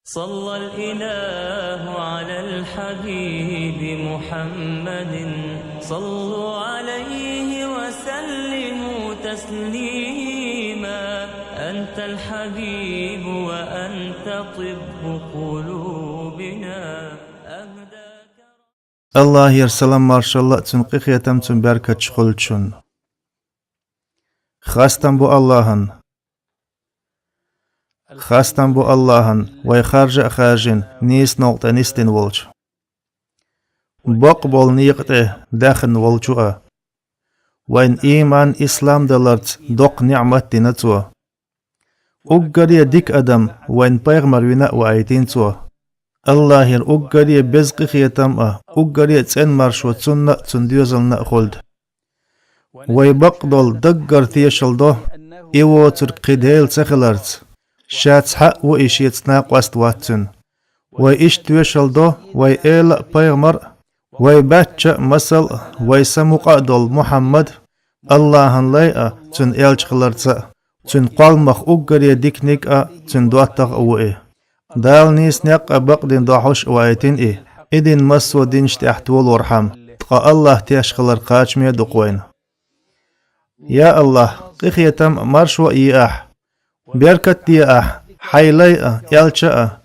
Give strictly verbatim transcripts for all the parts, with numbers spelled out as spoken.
صلى الإله على الحبيب محمد. صلوا عليه وسلموا تسليما. أنت الحبيب وأنت طب قلوبنا. أهداك Аллахьера салам-маршалла а, цуьнан къинхетам а, цуьнан беркаташ а хуьлда шуна. Хастам бу Аллахьан. Хастам бу Аллахьан, вай харжа а хаьржина, нийса новкъа тӀе нисдина волчу. Бакъболу некъа тӀе даьхна волчу а. Вайна ийман, ислам даларца доккха ниӀмат дина цо. Уггаре дика адам вайна пайхамар вина а ваийтина цо. Аллахьера уггаре беза къинхетам а, уггаре цӀена маршо цунна а, цуьнан доьзална а хуьлда. Вай бакъдолу даггара тешалла до, и воцург кхин Дела ца хиларца, ша цхьаъ ву и, шеца накъост вац цуьнан. Вай иштта тоьшалла до, вай эла а, пайхамар а, вай баьчча а, масал а, вай самукъа а долу Мухьаммад, Аллахьан лай а, цуьнан элча хиларца а, цуьнан кхолламах уггаре диканиг а, цуьнан доттагӀа а ву и. Дала нийса некъ а, бакъдин дохьуш а ваийтина и, и дин массо а динаш тӀехь толорхьама, ткъа Аллахь теш хилар кхачаме а ду-кх вайна. Я Аллахь, къинхетам а, маршо а е ахь, беркат а де ахь хьайн лай а, элча а,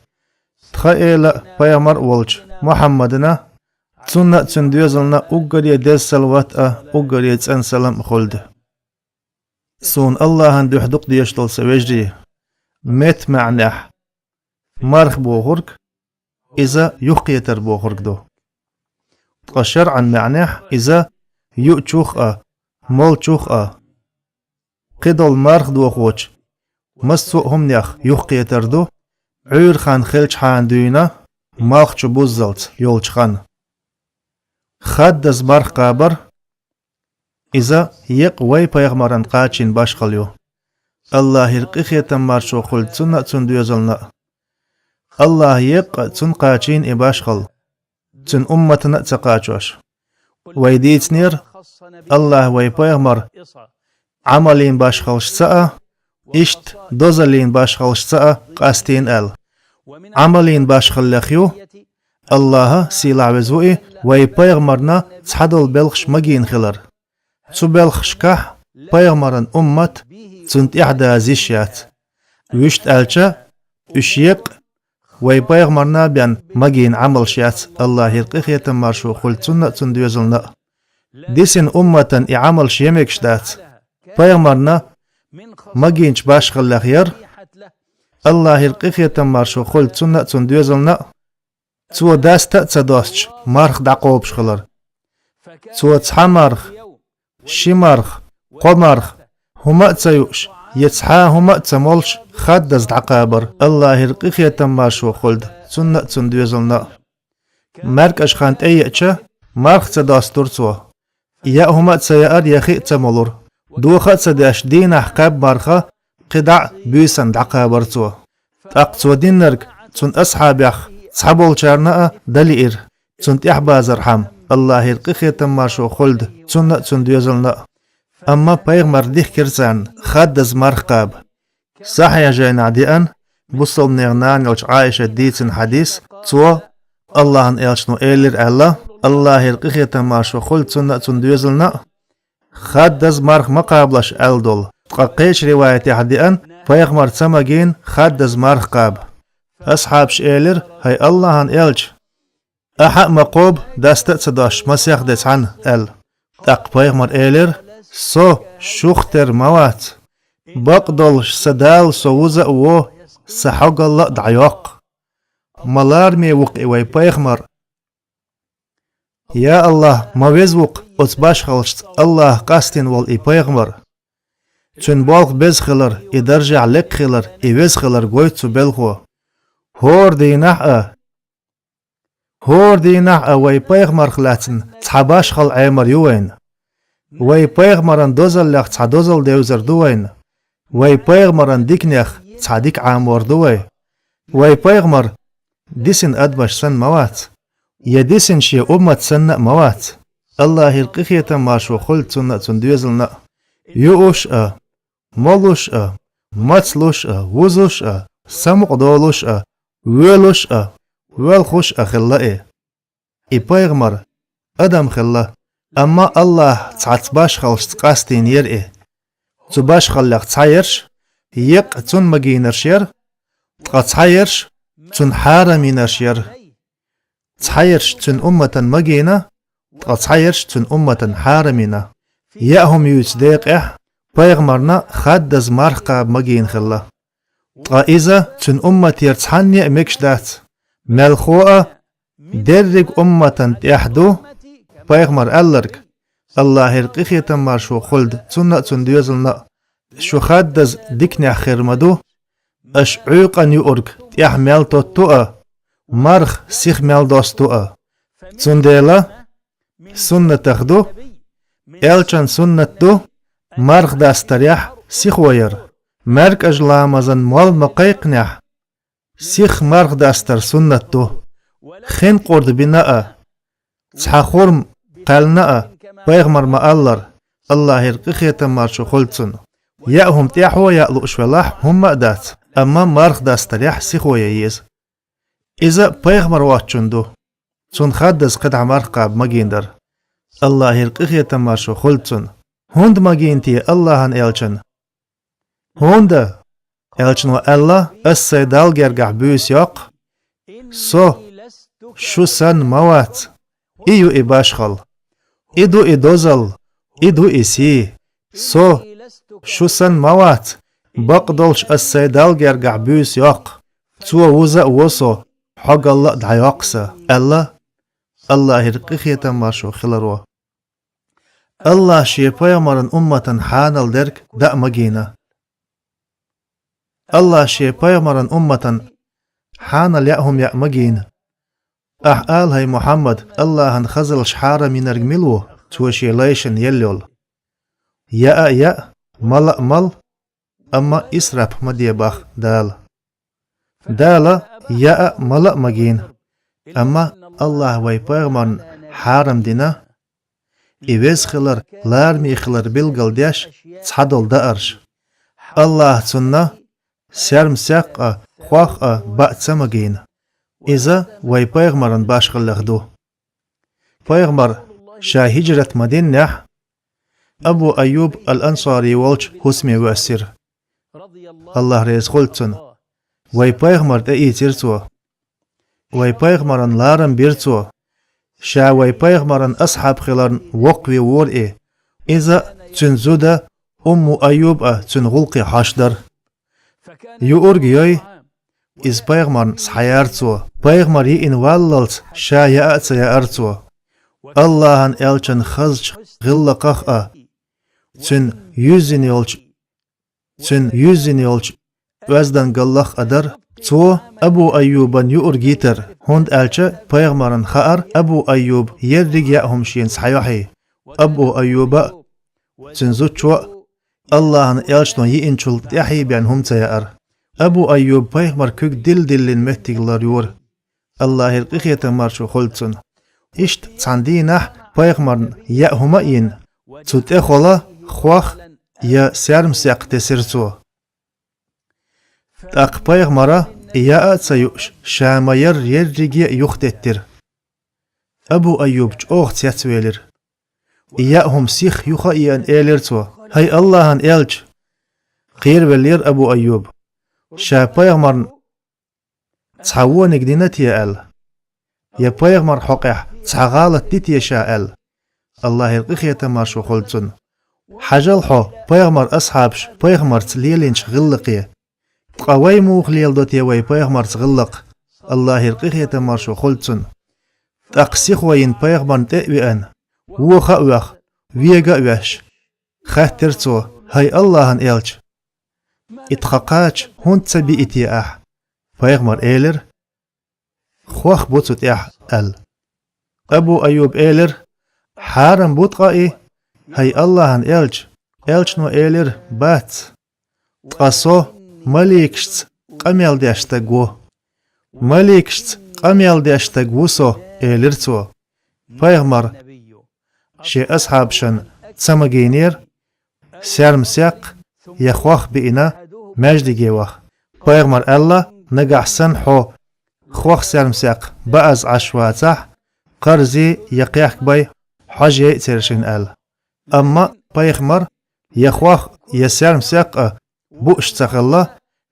тхан эла а, пайхамар а волчу Мухьаммадана, цунна а, цуьнан доьзална а уггаре деза салават а, уггаре цӀена салам а хуьлда. Суна Аллахьан дуьхьа дукха дезаш долу сан вежарий, меттан маьӀнехь марха бохург, иза юхакхетар бохург ду. Ткъа шарӀан маьӀнехь иза юучух а, молучух а. Кхидолу марха дохочу массо а хӀуманех юхакхетар ду, Ӏуьйра хан хилчхьана дуьйна, малх чу буззалц йолчу ханна. Хаддаза марха кхабар, иза еккъа вай пайхамарна кхачийна башхалла ю. Аллахьера къинхетам, маршо хуьлда цунна а, цуьнан доьзална а. Аллахьа еккъа а цунна кхачийна и башхалла, цуьнан умматана а ца кхачош. Вай дийцинера, Аллахьа вай пайхамар Ӏамалийн башхаллашца а, иштта дозалийн башхаллашца а къастийна аьлла. Ӏамалийн башхаллех ю, Аллахьа, сийлахь веза ву и, вай пайхамарна цхьадолу белхаш магийна хилар. Цу белхашкахь пайхамаран уммат цунна тӀаьхьадаза йиш яц. Вуьшта аьлча, уьш еккъа вай пайхамарна бен магийна Ӏамалш яц, Аллахьера къинхетам, маршо хуьлда цунна а, цуьнан доьзална а. Дисина умматана и Ӏамалш ян мегаш дац. Пайхамарна магийначу башхаллех яра, Аллахьера къинхетам, маршо хуьлда цунна а, цуьнан доьзална а, цо даста а ца достуш марха дӀакхобуш хилар. Цо цхьа марха, ши марха, кхо марха, хӀума а ца юуш, я цхьа а хӀума а ца молуш, хаддаза дӀакхабар, Аллахьера къинхетам, маршо хуьлда цунна а, цуьнан доьзална а. МаьркӀаж хан тӀееача, марха ца достура цо. Яа хӀума а ца яара, я хи а ца молура. Доха а ца деш, дийнахь кхаьбна марха кхидӀа а буьйсанна дӀакхабар цо. ТӀаккха цо динарг цуьнан асхьабех цхьаболчарна а дан лиира, цунна тӀаьхьабазархьама, Аллахьера къинхетам, маршо хуьлда цунна а, цуьнан доьзална а. Амма пайхамар дихкира царна хаддаза марха кхаба. Сахьихь жайнахь деана, бусалбанийн нана йолчу Ӏайшата дийцина хьадис, цо, Аллахьан элчано элира аьлла, Аллахьера къинхетам, маршо хуьлда цунна а, цуьнан доьзална а, хаддаза марха ма кхабалаш аьлла долу. Ткъа кхечу риваятехь деана, пайхамар ца магийна хаддаза марха кхаба. Асхьабаша элира: «ХӀай Аллахьан элча, ахьа а ма кхоба, даста а ца достуш, масех де цхьаьна», — аьлла. ТӀаккха пайхамар элира: «Со шух тера ма вац. Бакъдолуш сан Дала со вуза а во, сан хьогалла а дӀайоккху. Ма лараме ву-кх и вай пайхамар». Я Аллахь, ма веза ву-кх оцу башхаллашца Аллахьа къастийна волу и пайхамар. Цуьнан болх беза хилар, и даржехь лакха хилар, и веза хилар гойту цу белхо. ХӀора дийнахь а, хӀора дийнахь а вай пайхамарх лаьцна цхьа башхалла Ӏемар ю вайна. Вай пайхамаран дозаллех цхьа дозалла девзар ду вайна. Вай пайхамаран диканех цхьа дика Ӏамор ду вай. Вай пайхамар дисина адамаш санна ма вац. Я дисина шен уммат санна а ма вац. Аллахьера къинхетам, маршо хуьлда цунна а, цуьнан доьзална а. Юуш а, молуш а, мацлуш а, вузуш а, самукъадолуш а, Воьлуш а, воьлхуш а хилла и. И пайхамар адам хилла, амма Аллахь цхьацца башхаллашца къастийнера и. Цу башхаллех цхьаерш еккъа цунна магийнарш яра, ткъа цхьаерш цунна хьарам йинарш яра. Цхьаерш цуьнан умматана магийна, ткъа цхьаерш цуьнан умматана хьарам йина. Яа хӀума юьйцу декъехь пайхамарна хаддаза марха кхаба магийна хилла. Ткъа иза цуьнан умматера цхьанне а мегаш дац. Мелхо а дерриг умматана тӀехь ду пайхамар аьлларг, Аллахьера къинхетам маршо хуьлда цунна а, цуьнан доьзална а: шу хаддаза диканехь хир ма ду, аша Ӏуьйкъана юург тӀехь мел тотту а, марха сиха мел досту а. Цундела суннатах ду, элчан суннат ду марха дастарехь сихо яр. МаьркӀажа ламазан молла ма кхайкхинехь, сиха марха дастар суннат ду. Хин къурд бина а, цхьа хурма кхаьллина а пайхамар ма-аллара, Аллахьера къинхетам маршо хуьлда цунна. Яа хӀума тӀаьхьо яа лууш велахь, хӀумма а дац, амма марха дастарехь сихо ян еза. Иза пайхамар воцчунна ду. Цунна хаддаза кхидӀа марха кхаба магийна дара, Аллахьера къинхетам маршо хуьлда цунна. ХӀунда магийна те Аллахьан элчанна? ХӀунда, элчано аьлла: ас сайн Далла гергахь буьйса йоккху, со шу санна ма вац. И ю и башхалла, и ду и дозалла, и ду и сий. Со шу санна ма вац, бакъдолуш ас сайн Далла гергахь буьйса йоккху, цо вуза а во со, хьогалла а дӀайоккху сан, аьлла Аллахьера къинхетам маршо хуьлда цунна. Аллахь шен пайхамаран умматана хьанал дерг даа магийна. Аллахь шен пайхамаран умматана хьанал яа хӀума яа магийна. Ахьа ала, хӀай Мухьаммад, Аллахьан хазаллаш хьарам йинарг мила ву, цо шен лайшна елла йолу? Яа а яа, мала а мала, амма исраф ма де боху Дала. Дала яа а мала а магийна, амма Аллахь вайн пайхамарна хьарам дина и веза хилар, лараме хилар билгалдеш цхьадолу даарш. Аллахь цунна серма-сакх а, хох а баа ца магийна. Иза вайн пайхамаран башхаллех ду. Пайхамар ша хӀижрат ма-диннехь, Абу Айюб ал-Ансари волчу хӀусаме воьссира, Аллахь реза хуьлда цунна. Вайн пайхамар тӀеийцира цо. Вайн пайхамаран ларам бира цо. Ша вайн пайхамаран асхьаб хиларна воккхаве вора и. Иза а, цуьнан зуда Умму Айюб а цуьнан гӀуллакхе хьош дара. Юург йой, иза пайхамарна схьаяра цо. Пайхамар йиъна валлалц ша яа а ца яара цо. Аллахьан элчанна хазачу гӀиллакхах а, цуьнан юьззина йолчу, цуьнан юьззина йолчу оьздангаллах а дара цо Абу Айюбан юург йитар, хӀунда аьлча пайхамарна хаьара Абу Айюба ерриг яа хӀума шена схьайохьий. Абу Айюба а, цуьнан зудчо а Аллахьан элчано йиъначул тӀаьхьа бен хӀума ца яара. Абу Айюб пайхамар куьг дилла-диллина меттиг ларйора, Аллахьера къинхетам маршо хуьлда цунна. Иштта цхьана дийнахь пайхамарна яа хӀума а йина, цу тӀехула хох я серма-сакх тесира цо. ТӀаккха пайхамара и яа а ца юуш, ша ма-ярра ерриге а юхатеттира. Абу Айюб чӀогӀа цецвелира. И яа хӀума сиха юха а еана, элира цо: «ХӀай Аллахьан элча!» Кхеравеллера Абу Айюб, ша пайхамарна цхьа вониг дина те аьлла, я пайхамар хьокъехь цхьа гӀалат ди те ша аьлла, Аллахьера къинхетам маршо хуьлда цунна. Хьажал хьо пайхамар асхьабаш пайхамарца лелийначу гӀиллакхе. Ткъа вай муха леладо те вай пайхамарца гӀиллакх, Аллахьера къинхетам маршо хуьлда цунна? ТӀаккха сихо йина пайхамарна тӀе а веана, воха а воьхна, вега а веш, хаьттира цо: «ХӀай Аллахьан элча! И тхан кхача хӀунда ца бии те ахь?» Пайхамар элира: «Хох бу цу тӀехь», – аьлла. Абу Айюб элира: «Хьарам бу ткъа и, хӀай Аллахьан элча?» Элчано элира: «Бац, ткъа со маликашца къамел деш стаг ву». «Маликашца къамел деш стаг ву со», – элира цо. Пайхамар шен асхьабашна ца магийнера, серма-сакх я хох биина, маьждиге ваха. Пайхамар аьлла: «Нагахь санна хьо хох сермсекх бааз Ӏаш вацахь, кхарзи я кхехкбай хьожъяй цершин аьлла. Амма пайхамар я хох, я сермсекх а бууш ца хилла,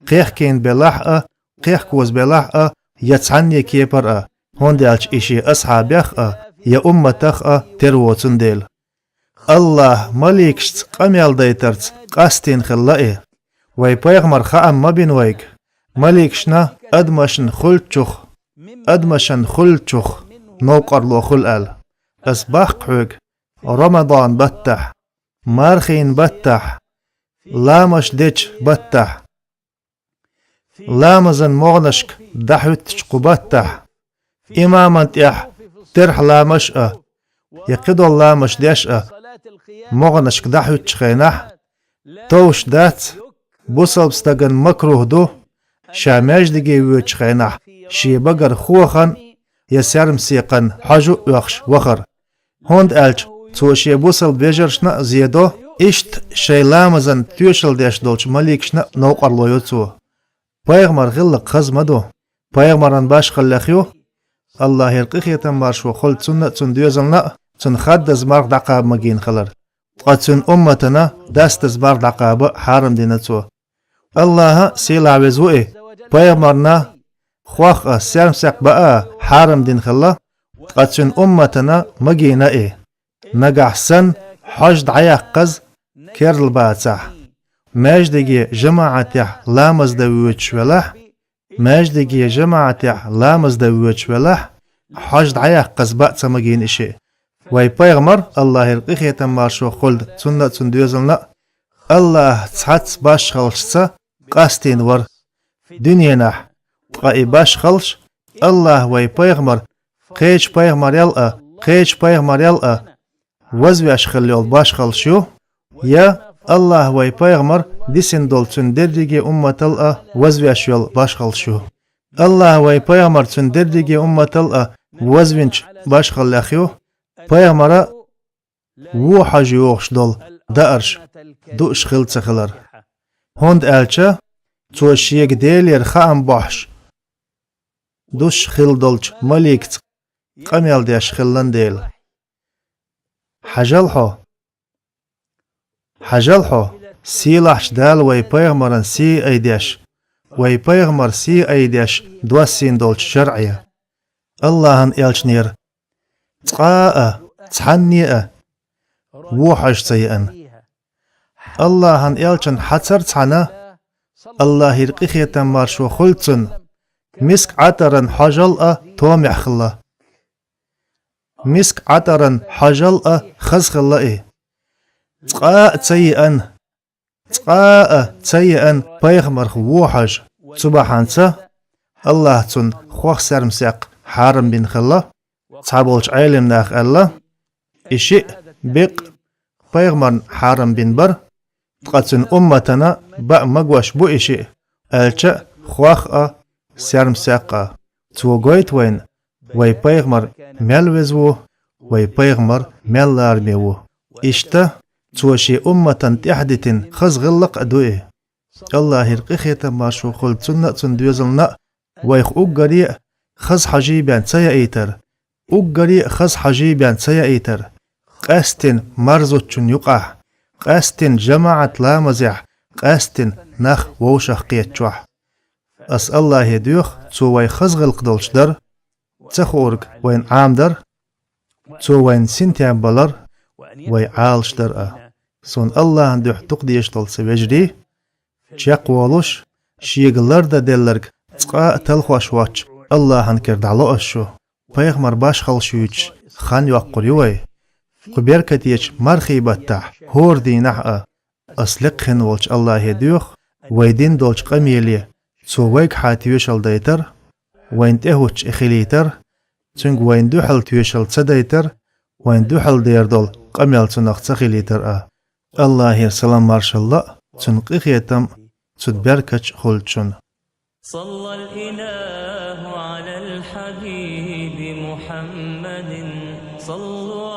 кхехкийна белахь а, кхехкоза белахь а, я цхьанне кепар а, хӀунда аьлча и шен асхьабех а, я умматах а тера воцун дела. Аллахь маликашца къамел дайтарца къастийна хилла и. Вай пайхамар хаам ма бина вайга, маликашна адамашна хуьлучух, адамашна хуьлучух новкъарло хуьлу аьлла. Ас баккха хьоьга, Рамадан баттахь, мархийна баттахь, ламаш дечу баттахь, ламазан могӀанашка дӀахӀуьттучу кху баттахь, имаман тӀехь терхьа ламаш а, я кхидолу ламаш деш а, могӀанашка дӀахӀуьттучу хенахь, товш дац, бусалба стагана макрух ду, ша маьждиге воьдучу хенахь, шен багара хохана я сермсекхан хьожа а оьхуш вахар. ХӀунда аьлча цо шен бусалба вежаршна а зен до, иштта шайн ламазан тоьшалла деш долчу маликашна а новкъарло йо цо. Пайхамар гӀиллакх хаза ма ду. Пайхамаран башхаллех ю, Аллахьера къинхетам, маршо хуьлда цунна а, цуьнан доьзална а, цунна хаддаза марха дӀакхаба магийна хилар. Ткъа цуьнан умматана дастаза марха дӀакхаба хьарам дина цо. Аллахьа сийлахь веза ву и, пайхамарна хох а, сермсекх баа а хьарам дина хилла, ткъа цуьнан умматана магийна и. Нагахь санна хьожа дӀаяккхаза керла бацахь, маьждиге жамаӀатехь ламаз дан воьдуш велахь, маьждиге жамаӀатехь ламаз дан воьдуш велахь, хьожа дӀаяккхаза баа ца магийна и шиъ. Вай пайхамар, Аллахьера къинхетам, маршо хуьлда цунна а, цуьнан доьзална а, Аллахь цхьацца башхаллашца къастийна вара дуьненахь, ткъа и башхаллаш Аллахь вай пайхамар кхечу пайхамарел а, кхечу пайхамарел а вазвеш хилла йолу башхаллаш ю, я Аллахь вай пайхамар дисина долу цуьнан дерриге умматал а вазвеш йолу башхаллаш ю. Аллахь вай пайхамар цуьнан дерриге умматал а вазвинчу башхаллех ю, пайхамара вон хьожа йогӀуш долу даарш дууш хилла ца хилар. ХӀунда аьлча цо шега Делера хаам бохьуш дусуш хилла долчу маликца къамел деш хилла дела. Хьажал хьо! Хьажал хьо, сийлахьчу Дала вай пайхамаран сий айдеш, вай пайхамар сий айдеш доссийна долчу шарӀе! Аллахьан элчанера цкъа а, цхьанне а вон хьожа ца еана. Аллахьан элчанна хьацар цхьаьна, Аллахьера къинхетам, маршо хуьлда цунна, миск Ӏатаран хьожал а томехь хилла. Миск Ӏатаран хьожал а хаза хилла и. Цкъа а ца еана, цкъа а ца еана пайхамарх вон хьожа, цу бахьанца Аллахь цунна хох сермсекх хьарам бина хилла. Цхьаболчу Ӏелам наха аьлла, и шиъ беккъа пайхамарна хьарам бина бара, ткъа цуьнан умматана баа магош бу и шиъ, аьлча а хох а, сермсекх а. Цо гойту вайна, вай пайхамар мел веза ву, вай пайхамар мел лараме ву. Иштта цо шен умматана тӀаьхьадитина хаза гӀиллакх а ду и. Аллахьера къинхетам, маршо хуьлда цунна а, цуьнан доьзална а, вайх уггаре а хаза хьожий бен ца яийтар, уггаре а хаза хьожий бен ца яийтар, къаьсттина марзучун юкъахь, къаьсттина жамаӀат ламазехь, къаьсттина нах вовшах кхетачохь. Ас Аллахье доьху, цо вай хаза гӀиллакх долуш дар, ца хуург вайна Ӏамадар, цо вайна синтем балар, вай Ӏалашдар а. Суна Аллахьан дуьхьа дукха дезаш долу сан вежарий, чекхволуш, шега лардан делларг цкъа а талхош воцчу Аллахьан кара дӀало ас шу. Пайхамар башхаллаш юьйцуш хан йоккхур ю вай. Кху беркатечу мархий баттахь, хӀора дийнахь а, ас лекха хин волчу Аллахье доьху, вай дина долчу къамеле, цо вайгахьа тоьшалла дайтар, вайна тӀехӀуттуш и хилийтар, цуьнга вайна дуьхьал тоьшалла ца дайтар, вайна дуьхьал дер долу къамел цунах ца хилийтар а. Аллахьера салам-маршалла а, цуьнан къинхетам а, цуьнан беркаташ а хуьлда шуна. صلى الإله على الحبيب محمد. صلوا